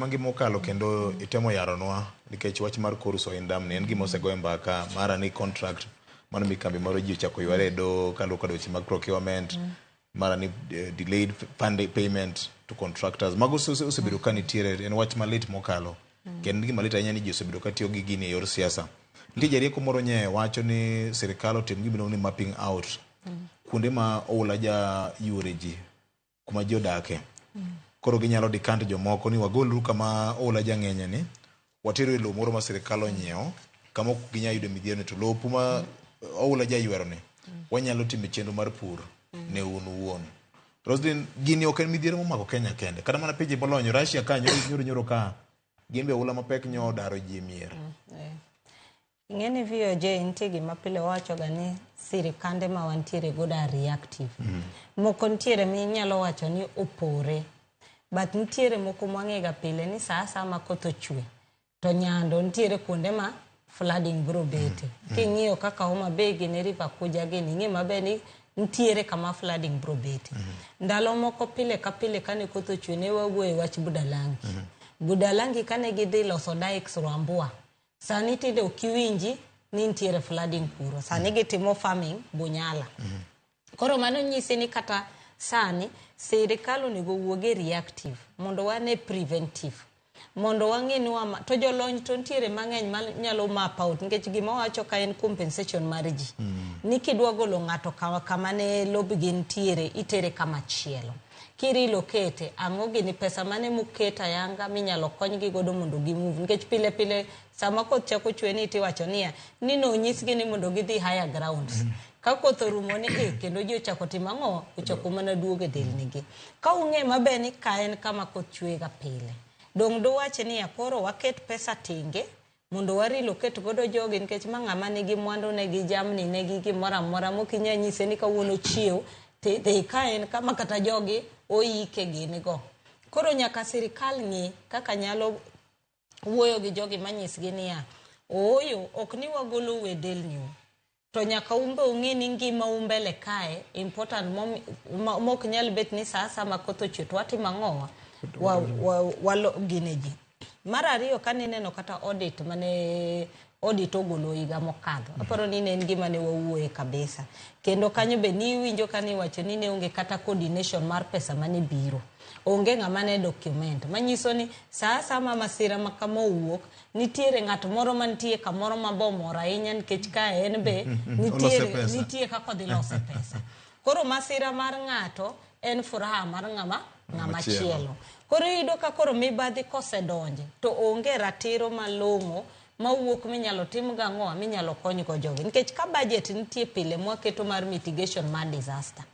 Mangima okalo kendo itemo yaronwa nikech wach mar kor uso indam ni en gima osegoye mbaka mara ni contract mano mi kambi moro ji ochako yware e doho kaluwore kod weche mag procurement mara ni delayed funding payment to contractors mago osebedo ka nitiere. En wach malit mokalo kendo gima lit ahinya ni ji osebedo ka tiyo gi gini e yor siasa. Nitie jarieko moro nye wacho ni sirikal otim gima iluongo ni mapping out kuonde ma oula ja yuore ji kuma ji odake. Koro ginyalo decant jomoko ni wagoluru kama oula jang'enye ni, wateru e lowo moro ma sirikal onyiewo, kama ok ginyal yudo midhiero ni to lopu ma oula jaywero ni, wanyalo timo chenro mar pur ne un uwuon. Roslyn, gini ok en midhiero momako Kenya kende. Kata mana pinje molony, Russia ka nyoro nyoro ka, gin be oula mapek nyo odaro ji e mier. Ing'e ni VOJ nitie gima pile wawachoga ni sirikande ma wantiere godo are reactive. Moko nitiere minyalo wacho ni opore. But nitiere moko mwang'ega pile ni saa asaya ma koth ochwe to nyando nitiere kuonde ma flooding biro bete. King'iyo kaka Homa Bay gini River Kuja gini ing'e maber ni nitiere kama flooding biro bete. Ndalo moko pile ka pile kane koth ochwe ne wawuoyo e wach Budalangi. Budalangi kane gidhi loso dikes Rwambua Sani tinde ok iwinji ni nitiere flooding kuro. Sani gitimo farming Bunyala. Koro mano nyisi ni kata sani sirikal onego owuog e reactive mondo wane preventive. Mondo wang'e ni wama, to jolony to nitiere mang'eny manyalo map out nikech gima wacho ka en compensation mar ji. Ni kidwa golo ng'ato kama ne lobgi nitiere itere kama chielo. Ki relocate, ang'o gini pesa mane muket ayanga minyalo konygi godo mondo gi move nikech pile pile sama koth chako chwe ni tiwacho niya ni nonyisgi ni mondo gidhi higher grounds. Ka koth orumo ni eh kendo ji ochako timo ang'o ochako mana duogo e delni gi. Ka ung'e maber ni ka en kama koth chwe ga pile. Dong' duwach niya koro waket pesa tenge mondo wa relocate godo jogi nikech ma ng'ama nigi mwandu ne gi jamni ne gi gimoro amora mok inyal nyise ni kawuono chiew tidhi ka en kama kata jogi oike gin go. Koro nyaka sirikal ng'i kaka nyalo wuoyo gi jogi manyisgi niya ooyo ok ni wagolou e delniu To nyaka un be ung'e ni ngimau mbele kae important mok nyal bet ni saa asaya ma koth ochwe to watimo ang'owa? Wa, wa, gine ji. Mar ariyo kane ineno kata audit mane audit ogolo higa mokadho, aparo ni ne en gima ne wawuoye kabisa. Kendo kanyo be niwinjo kane iwacho ni ne onge kata coordination mar pesa mane biro. Onge ng'ama ne document. Manyiso ni saa asaya ma masira ma kama owuok, nitiere ng'at moro mantie kamoro ma bomor ahinya nikech ka en be nitiere, nitie kaka odhi lose pesa. Koro masira mar ng'ato en furaha mar ng'ama ng'ama chielo. Koro iyudo ka koro mibadhi kosedonje to onge ratiro malong'o mawuok minyalo tim gang'o minyalo konygo jogi. Nikech ka budget nitie pile mwaketo mar mitigation mar disaster.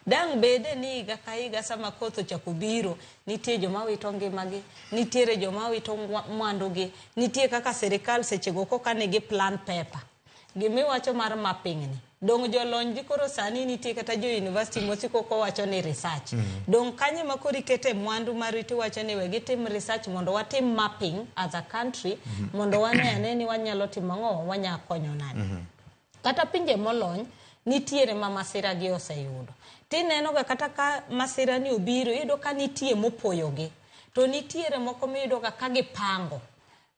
Dang' bede ni higa ka higa sama koth ochako biro, nitie joma wito ngimagi, nitiere joma wito mwandugi, nitie kaka sirikal sechego koka nigi plan paper. Gimiwacho mar mapping ni. Dong' jolony gi koro sani nitie kata jo university mosiko kowacho ni research. Dong' kanye ma koro ikete mwandu mari tiwacho ni we gitim research mondo watim mapping as a country mondo wane ane ni wanyalo timo ang'o, wanya konyo nade. Kata pinje molony nitiere ma masira gi oseyudo. Tineno ga kata ka masira ni obiro, iyudo ka nitie mopoyogi. To nitiere moko miyudo ga ka gipango.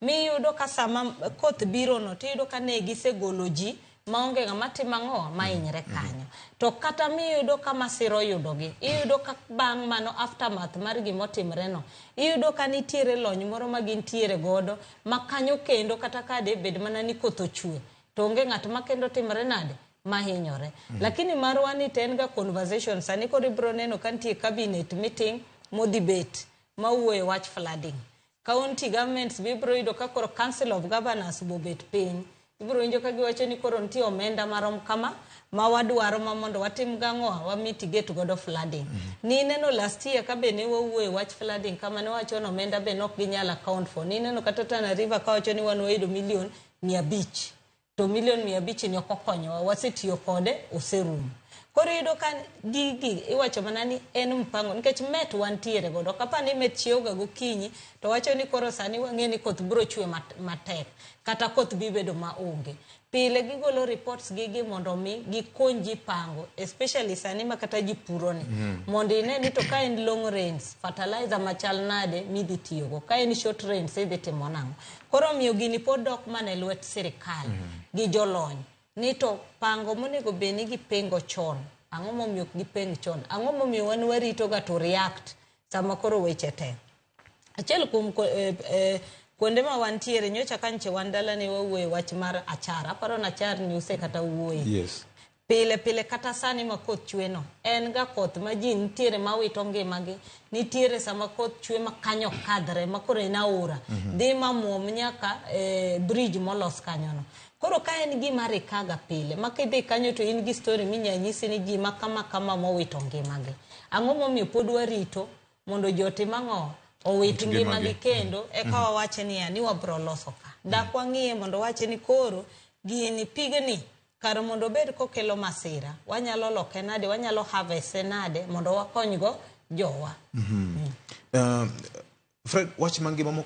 Miyudo ka sama koth biro no, tiyudo ka ne gisegolo ji maonge ng'ama timo ang'o mahinyre kanyo. To kata miyudo ka masira oyudogi, iyudo ka bang' mano aftermath mar gimotimre no, iyudo ka nitiere lony moro ma gintiere godo ma kanyo kendo kata ka de bed mana ni koth ochwe, to onge ng'at ma kendo timre nade mahinyore. Lakini marwa ni to en ga conversation sani koro ibiro neno ka nitie cabinet meeting modhi bet mawuoyo e wach flooding. County governments be ibiro yudo ka koro council of governors bobet piny. Ibiro winjo ka giwacho ni koro nitie omenda marom kama ma wadwaro ma mondo watim gang'o wa mitigate godo flooding. Nineno last year ka be ne wawuoyo e wach flooding kama ne wawacho ni omenda be nok ginyal account for. Nineno kata Tana River kawacho ni wan wayudo milion 500 to milion 500 ni ok okonyowa, wasetiyo kode oserumo. Koro iyudo ka gigi iwacho mana ni en mpango nikech met wantiere godo. Ok apar ni met chiewoga gokinyi to wacho ni koro sani wang'e ni koth biro chwe matek kata koth dhi bedo maonge. Pile gigolo reports gigi mondo mi gikony ji pango especially sani ma kata ji puro ni. Mondo ine ni to ka en long rains, fertilizer machal nade midhi tiyogo. Ka en short rains idhi timo nang'o. Koro omiyo gini pod dok mana e lwet sirikal gi jolony. Ni to pango monego bed ni gipengo chon. Ang'o momiyo ok gipeng chon? Ang'o momiyo wan warito ga to react sama koro weche tek? Achiel kuom kuonde ma wantiere nyocha ka nche wan dala ne wawuoye wach mar achar. Aparo ni achar ni usekata wuoye. Yes. Pile pile kata sani ma koth chwe no, en ga koth ma ji nitiere mawito ngimagi, nitiere sama koth chwe ma kanyo kadhre ma koro en aora. Dhi ma muom nyaka bridge molos kanyono. Koro ka en gima rikaga pile, ma kidhi kanyo to in gi story minya nyisi ni ji ma kama kama mowito ngimagi. Ang'o momiyo pod warito mondo ji otim ang'o? Owit ngimagi kendo eka wawache niya ni wabro loso ka. Dak wang'iye mondo wache ni koro gini pigni kar mondo obed kokelo masira, wanyalo loke nade, wanyalo harvest nade mondo wakonygo jowa. Fred, wach mangima mokalo